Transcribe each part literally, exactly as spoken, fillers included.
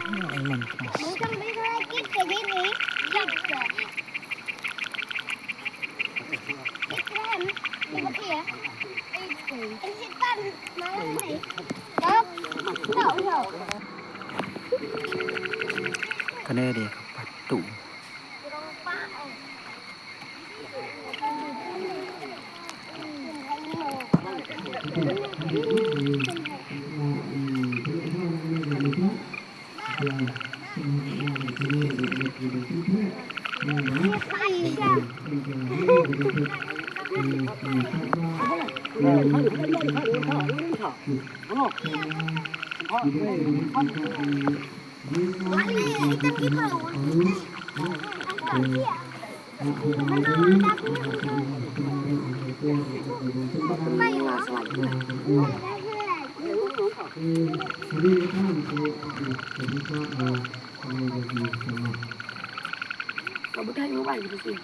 Amen. Kane dei ka pat tu. Kau bukai mobile gitu sih.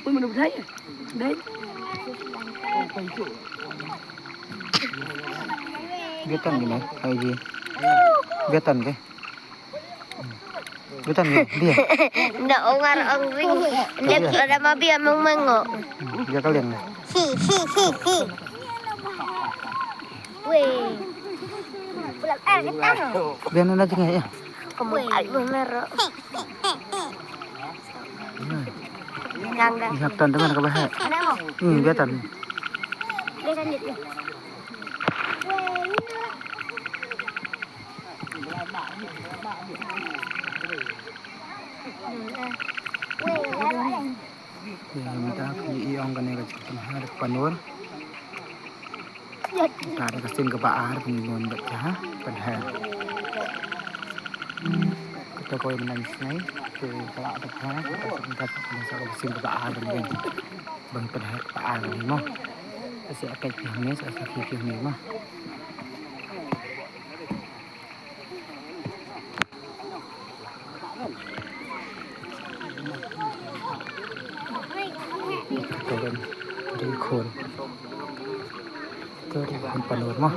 Ui, mana bukai ya? Dai. Biatan gini, Haji. Biatan ke? Biatan gini, dia. Nda ongar ong ring. Nda ada mabi among mengo. Dia kalian. Hi hi hi hi. Weh. Biar nana jengah ya. Kamu ayo mero. Nang dah. Ihap tan teman ke bahaya. Kenapa? Hmm, biatan. Biatan dia. Weh, Mynta phi ïohi ong kane ka jingpynher ka panur. Mynta da ka sien kaba ar pynlong bad ka pynher. Kato kawei mynta sngi te ka la da ka mynta ka sien kaba ar pynlong. Bang pynher kaba ar ni mo. Sa ïa peit phi hangne, sa ïa peit phi hangne mo. Kato kan dei khun. Kato dei khun panur mo.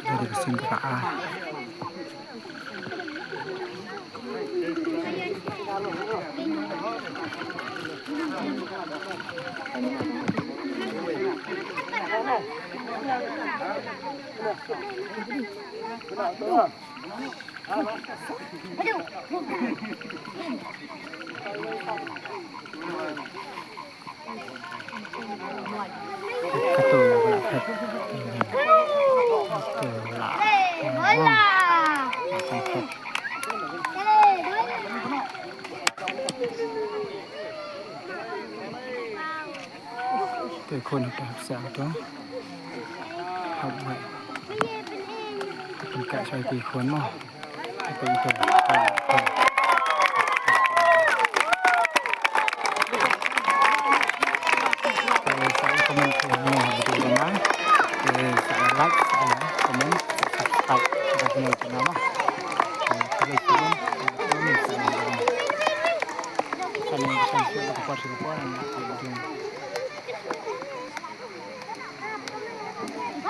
Dari ka sien kaba ar. Kato la phet. Kato la. Te khun te hap sa to. Hap wai. Pynka shai te khun mo. Te ito. Te sa comment te mo video ba nang. Te sa like, sa comment, subscribe. Sa comment te mo. Te like, comment, comment, sa comment. Sa comment, sa comment.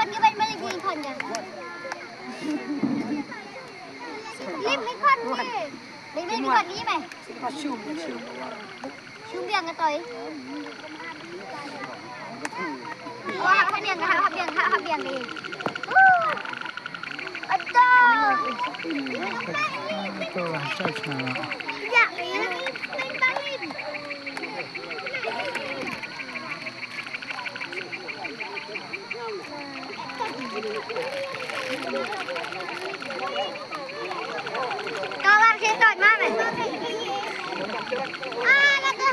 Khon ka ban ban lagi khon ka. Lim hi khon ni. Lim lim hi khon ni mai. Shum biang ka toi. Wah, hap biang, hap biang, hap biang ni. Aduh. Ya, ya. Kawan situ, mana? Ah, kata.